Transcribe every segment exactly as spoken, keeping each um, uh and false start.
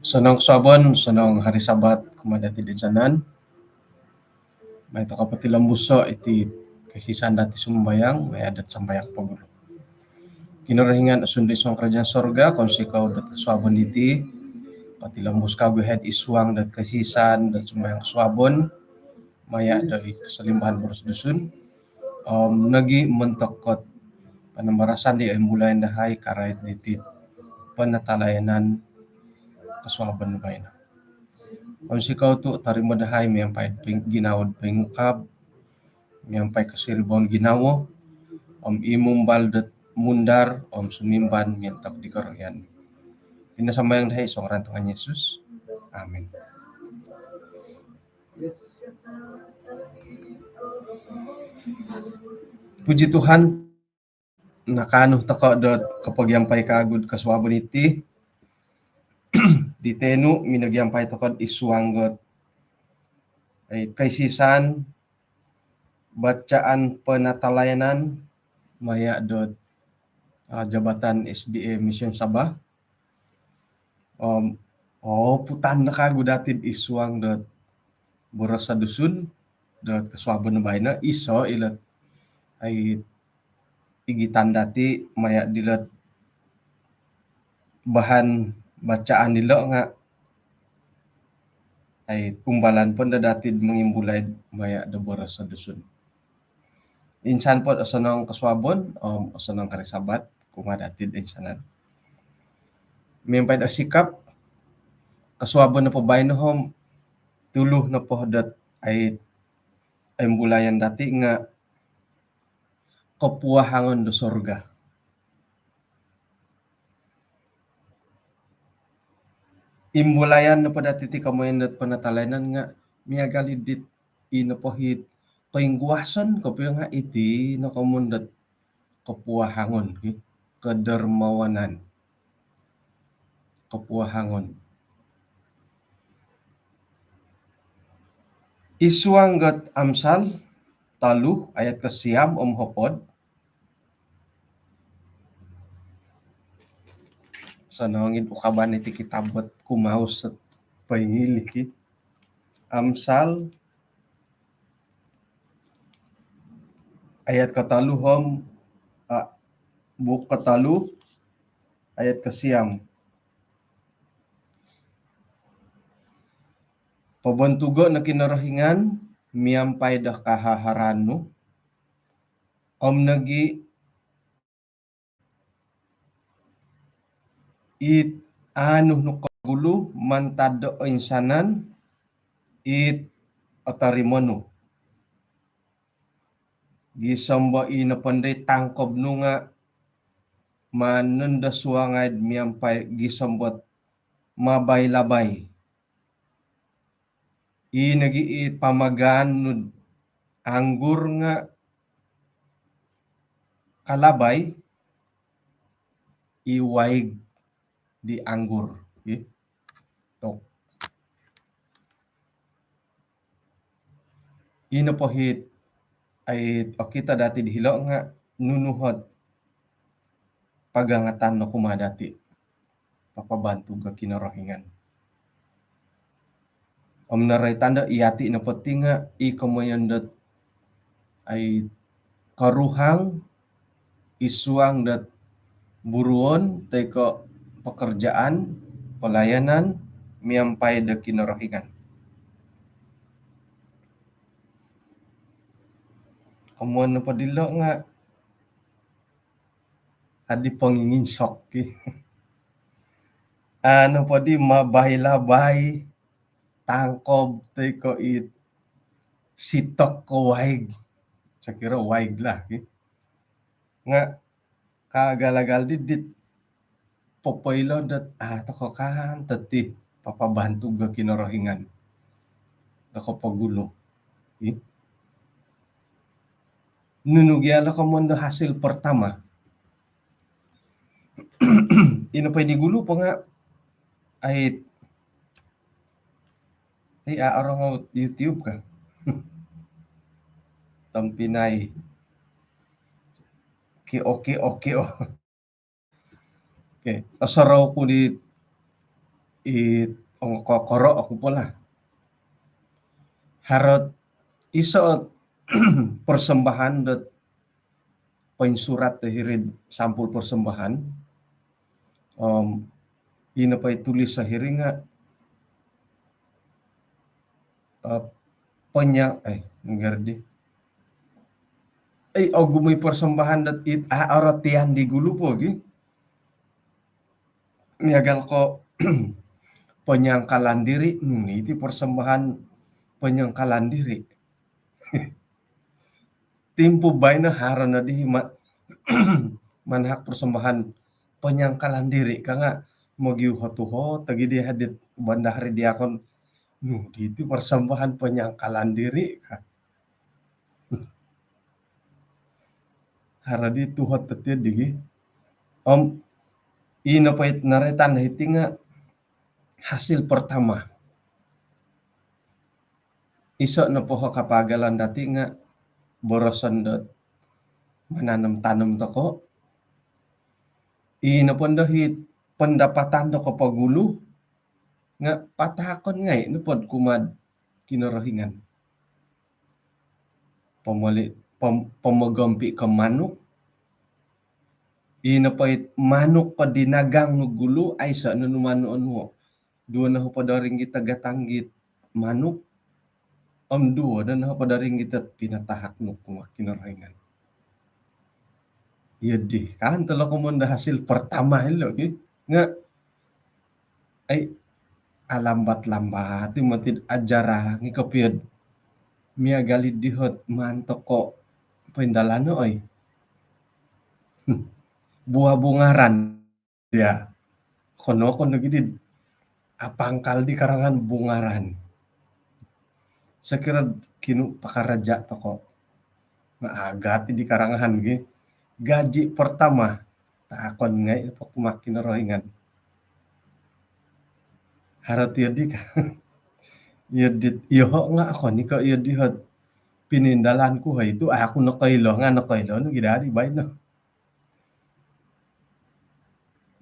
Osonong kosuabon, osonong hari Sabat kumaa dati toinsanan. Mai tokou potilombuso iti koisisan dati sumambayang, mai adat sambayang pogulu. Kinorohingan osundu id suang kerajaan sorga, kounsikou dot kosuabon diti, potilombus kagu hai id suang dot koisisan dot sumambayang kosuabon, maya do id kosolimbahan boros Dusun, om nogi montok dot panambarasan di oimbulayan dahai karait diti penatalayanan kosuabon baino. Kounsikou tu torimo dahai miampai ping-, ginawo pingukab, miampai kosiribaan ginawo, om i mumbal dot mundar, om sumimban miontok di korohian. Iti no sambayang dahai id suang ngaran Tuhan Yesus. Amin. Puji Tuhan, nakaanu tokou dot kopogiampai kagu do kosuabon diti. Di tinu minogiampai tokou id suang dot, eh, koisisan bacaan penatalayanan maya dot, ah, Jabatan S D A Mission Sabah. Om, oh, putan no kagu dati id suang dot boros Dusun dot kosuabon baino, iso ilo, ai, igitan dati maya dilo bahan bacaan dilo nga, ai, umbalan po daa dati mongimbulai maya do boros Dusun. Insan po osonong kosuabon, om osonong hari Sabat kumaa dati toinsanan. Miampai do sikap, kosuabon nopo baino om tuluh nopo dot, ai, imbulayan dati nga kopuahangon do sorga. Imbulayan nopo dati iti komoyon dot penatalayanan nga miagal i dit i nopo it koinguason kopio nga iti no komoyon dot kopuahangon, ki, kedermawanan. Kopuahangon. Id suang dot Amsal tolu ayat kosiam om hopod. Osonong id ukaban iti kitab dot kumaus dot poingilih, ki. Amsal ayat kotolu om, ah, buuk kotolu ayat kosiam. Pobontugo no Kinorohingan miampai do kahaharan nu, om nogi it aanu nu kogulu mantad do oinsanan it otorimo nu. Gisom bo i nopo dii tangkob nu nga maan nondo suangai miampai gisom dot mabai-labai. I nogi i pamagaan nu anggur nga kalabai i waig di anggur. Ih. Tok. I nopo it, ai, okito dati dihilo nga nunu ot pagangatan no kumaa dati papabantug do Kinorohingan. Om noroitan do iyati nopo ti nga i komoyon dot, ai, koruhang id suang dot buruon toi ko pekerjaan pelayanan miampai do Kinorohingan. Komoyon nopo dilo nga kadi ponginginsok, ki. Anu po di mabai-labai, tangkob toi ko it sitok ko waig. Sokiro waig lah, ki. Nga kaagal-agal di dit popoilo dot, ah, tokou kan teti papabantug do Kinorohingan do kopogulu. Ih. Nunu gia lo komoyon do hasil pertama. Ino po di gulu po nga, ai, ai, a, orang YouTube ka. Tompinai. Oke, oke, oke, oh. Oke, osorou ku di, i, ongokokoro oku po lah. Haro iso persembahan dot poinsurat do hiri'd sampul persembahan. Om, ino po i tulis do hiri nga, eh, penya-, eh, ngerti. Eh, ogumu i persembahan dot it, a, orotian di gulu po gi. Miagal ko penyangkalan diri, nunu iti persembahan penyangkalan diri. Timpu baino haro nodi ma-, manahak persembahan penyangkalan diri ka nga mogiuhot-uhot lagi di hadit bandar diakon, nunu iti persembahan penyangkalan diri ka. Haro di tuhot tetiad digi. Om, ino po it noroitan hiti nga hasil pertama. Iso nopo ho kapagalan dati nga boroson dot mananom-tanom toko. Ino po ndo hit pendapatan do kopogulu nga patahakon ngai nopod kumaa'd Kinorohingan. Pomoli-, pom-, pomogompi ko manuk. Ino po it manuk ko dinagang nu gulu, aiso nunu manu onuo. Duo nohopod do ringgit gatang git manuk. Om duo nohopod do ringgit pinatahak nu kumaa Kinorohingan. Iyo di, kan tolo komoyon do hasil pertama ilo gi. Nga, ai, alambat-lambat i moti ajarah ngi kopio'd miagal i dihot maan toko poindalano, oi. Hmm. Buah bungaran. Ya. Kono-kono gidi. Apangkal di karangan bungaran. Sokiro kinu pakaraja toko. Nga agat di karangan gi. Gaji pertama. Takon ngai po kumaa Kinorohingan. Haro tiyo di ka. Iyo di, iyo ho nga okon i ko iyo di hot pinindalan ku ho itu aku nokoilo nga nokoilo nu gidadi baino.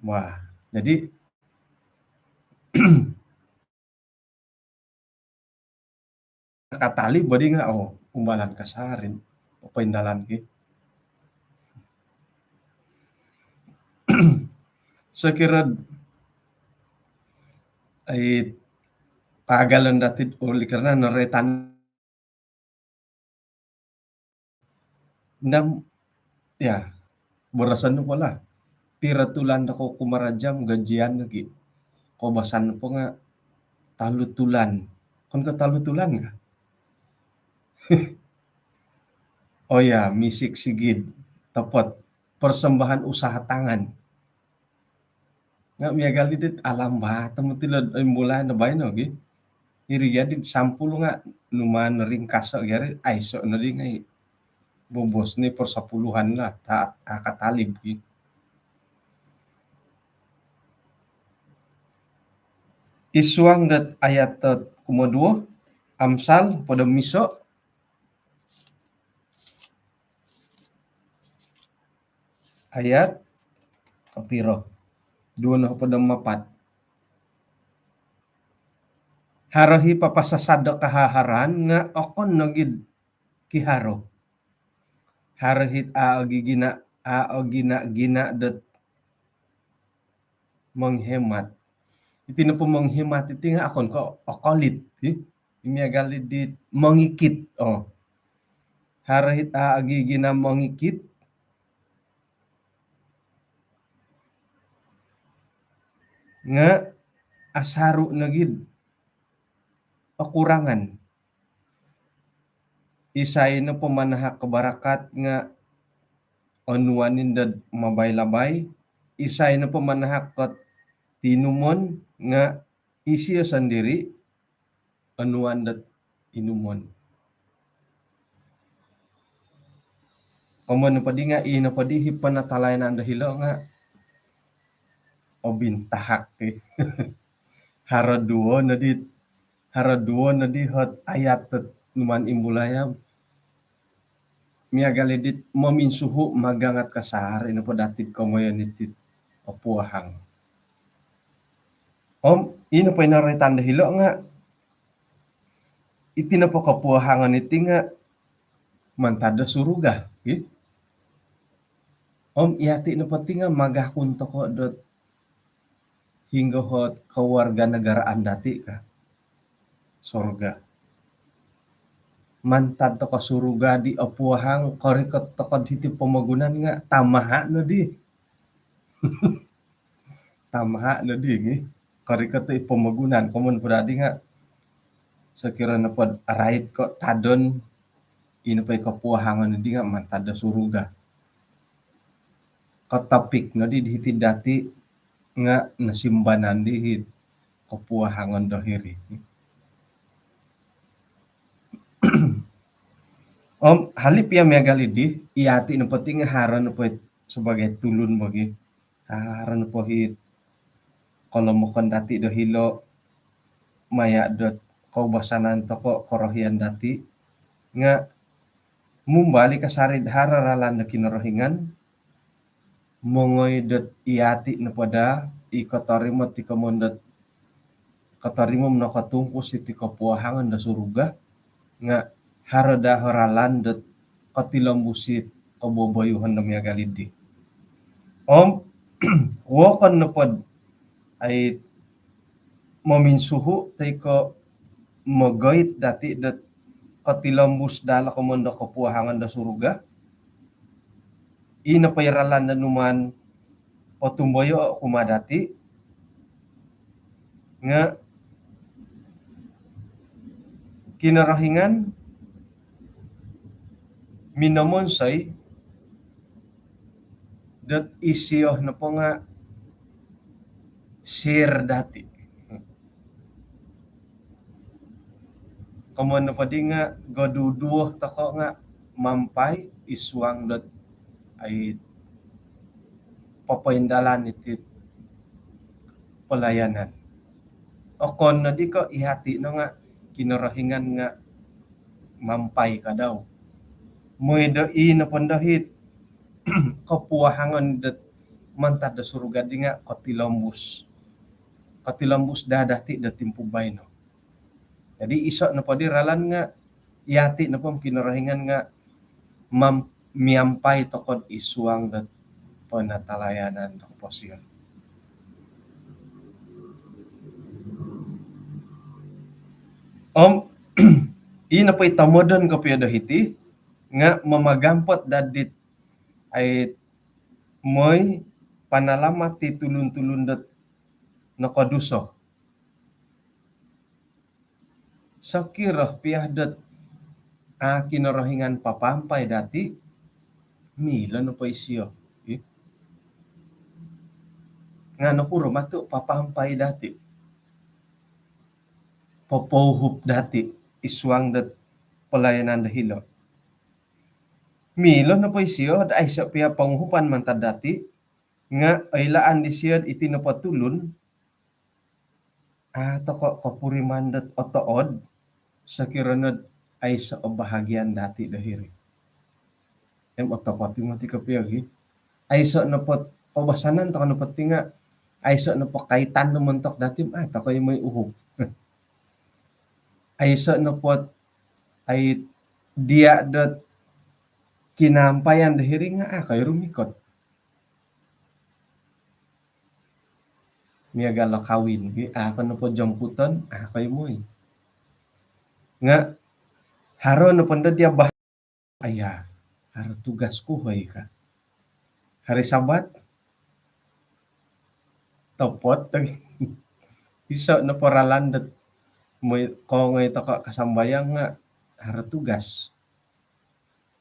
Wah, jadi katalib bo di nga, oh, umbalan kasari popoindalan ki. Sokiro ai pagalan dati oleh kerana noroitan Ndam, ya, boroson nu po lah. Piro tulan do ko kumarajam gajian nu gi. Koubasan nu po nga tolu tulan. Okon ko tolu tulan ka? Oh ya, misik sigit. Topot. Persembahan usaha tangan. Nga miagal di dit alambat tomod tilo imbulan do baino gi. Iri gia di sampul nga numaan ringkaso gia ri, aiso nodi ngai. Bobos ni persepuluhan lah, ta-, akatalib gi. Id suang dot ayat dot kumoduo, Amsal hopod om iso, ayat kopiro? Duo nohopod om apat. Haro i papasasad do kahaharan nga okon nogi kiharo. Haro it a' ogigina, a' ogina-gina dot menghemat. Iti nopo menghemat iti nga okon ko okolit, hi. Miagal di mengikit. Oh. Haro it a' ogigina mengikit nga asaru nogi okurangan. Isai nopo manahak ko barakat nga onuan i dot mabai-labai. Isai nopo manahak ko tinumon nga isio sondiri onuan dot inumon. Komoyon nopo di nga' ino po di hi penatalayanan do hilo' nga' obintahak ti. Haro duo nodi, haro duo nodi hot ayat dot numaan imbulai om miagal i dit mominsuhu' magangat kasari' nopo dati'd komoyon iti'd opuahang. Om ino po i noroitan do hilo' nga' iti nopo kopuahangon iti nga' mantad do suruga, ki. Om iyati' nopo ti nga' magakun toko' dot hinggo hot kewarganegaraan dati' ka, surga. Mantad toko' suruga di opuahang, korikot toko'd hiti pomogunan nga' tamaha' nodi. Tamaha' nodi, ki. Korikot i pomogunan, komoyon po dadi nga' sokiro nopo'd arait ko' tadon, ino po i kopuahangon di nga' mantad do suruga. Kotopik nodi di hiti dati' nga' nosimbanan di hit kopuahangon do hiri. Om hali' pia miagal i di, iyati' nopo ti nga' haro nopo i sebagai tulun bo, ki. Haro nopo hit kolomokon dati' do hilo' maya' dot koubasanan toko' korohian dati' nga' mumbal i kasari'd haro ralan do Kinorohingan, mongoi dot iyati' nopo daa i kotorimo ti komoyon dot kotorimo nokotungkus iti kopuahangon do suruga, nga' haro daa o ralan dot kotilombus it koboboyuhon do miagal i di. Om wokon nopo'd ai mominsuhu' toi ko' mogoit dati' dot kotilombus daa lo komoyon do kopuahangon do suruga, ino po i ralan do numaan potumboyoo' kumaa dati' nga' Kinorohingan minomonsoi dot isio nopo nga' sir dati'. Komoyon nopo di nga' goduduo toko' nga' mampai i suang dot ai popoindalan iti pelayanan. Okon nodi ko' iyati' no nga' Kinorohingan nga' mampai ka dau. Mooi do i nopo ndo hit kopuahangon dot mantad do suruga di nga' kotilombus. Kotilombus daa dati' do timpu baino. Jadi iso' nopo di ralan nga' iyati' nopo om Kinorohingan nga' mam-, miampai toko'd id suang dot penatalayanan do koposion. Om ii nopo i tomodon kopio do hiti nga' mamagampot daa dit ai mooi panalamat i tulun-tulun dot nokoduso. Sokiro pia dot a' Kinorohingan papaampai dati', milo nopo isio, ih. Nga' nokuro matu' papaampai dati', popouhup dati' id suang dot pelayanan do hilo'? Milo nopo isio dot aiso' pia ponguhupan mantad dati', nga' oilaan disio'd iti nopo tulun a' toko' kopuriman dot otood, sokiro nod aiso' o bahagian dati' do hiri. Em, otopot i moti kopio gi. Aiso' nopo, koubasanan toko' nopo ti nga' aiso' nopo kaitan do montok dati', a' toko' i mooi uhup. Aiso' nopo ai diya' dot kinaampayan do hiri nga' a' ko i rumikot. Miagal o kawin, a' ko nopo jomputon, a' ko i mooi. Nga' haro nopo ndo diya' bah-, aya, haro tugas ku hoi ka. Hari Sabat, topot lagi. Iso' nopo ralan dot mooi kongoi toko' kasambayang nga' haro tugas.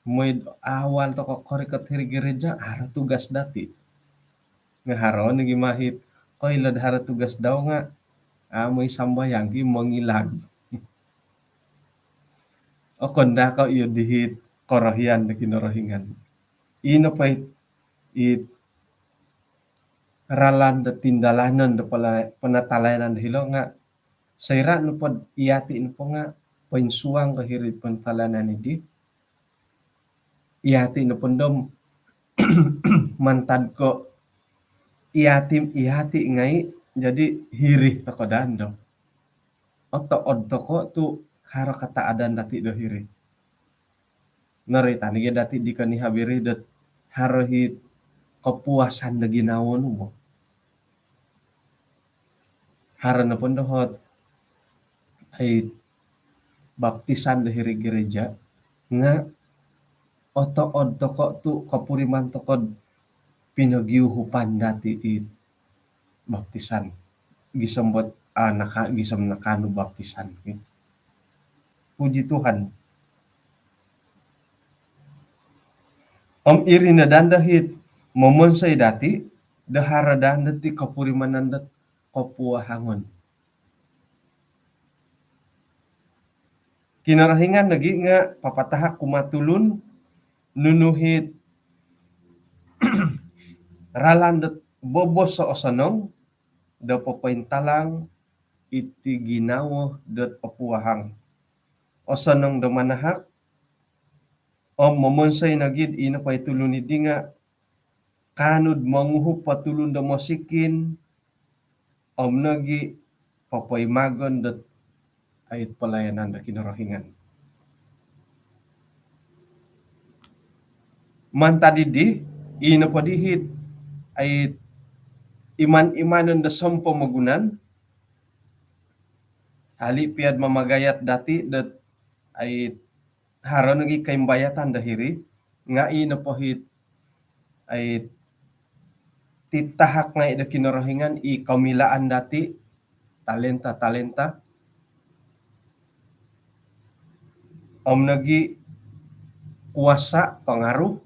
Mooi awal toko' korikot hiri gereja, haro tugas dati'. Nga' haro nogi mahit koilo'd haro tugas dau nga' a' mooi sambayang ki, mongilag. Okon daa ko' iyo dihit korohian do Kinorohingan. ino po it, it ralan do tindalanon do pala-, penatalayanan do hilo nga soira nopo iyati nopo nga poinsuang ko hiri penatalayanan di, iyati nopo ndo mantad ko iyati, iyati ngai, jadi hiri toko daa ndo. Otood toko tu haro kataadan dati do hiri. Noroitan nogi dati di konihab iri dot haro it kepuasan do ginawo nu bo. Haro nopo ndo ot ai baptisan do hiri gereja nga otood toko tu kopuriman toko pinogiuhupan dati it baptisan. Gisom bot, ah, naka-, gisom nakaanu baptisan. Puji Tuhan. Om iri no daa ndo it momonsoi dati do haro daa ndo ti kopurimanan dot kopuahangon. Kinorohingan nogi nga papatahak kumaa tulun nunu it ralan dot bobos o osonong do popointalang iti ginawo dot opuahang. Osonong do manahak om momonsoi nogi ino po i tulun idi nga kaanu do monguhup o tulun do mosikin om nogi popoimagon dot ai pelayanan do Kinorohingan. Mantad idi, ino po di it ai iman-imanon do sompomogunan, hali pia do mamagayat dati dot ai haro nogi koimbayatan do hiri, nga ino po it ai titahak ngai do Kinorohingan i komilaan dati, talenta-talenta om nogi kuasa, pengaruh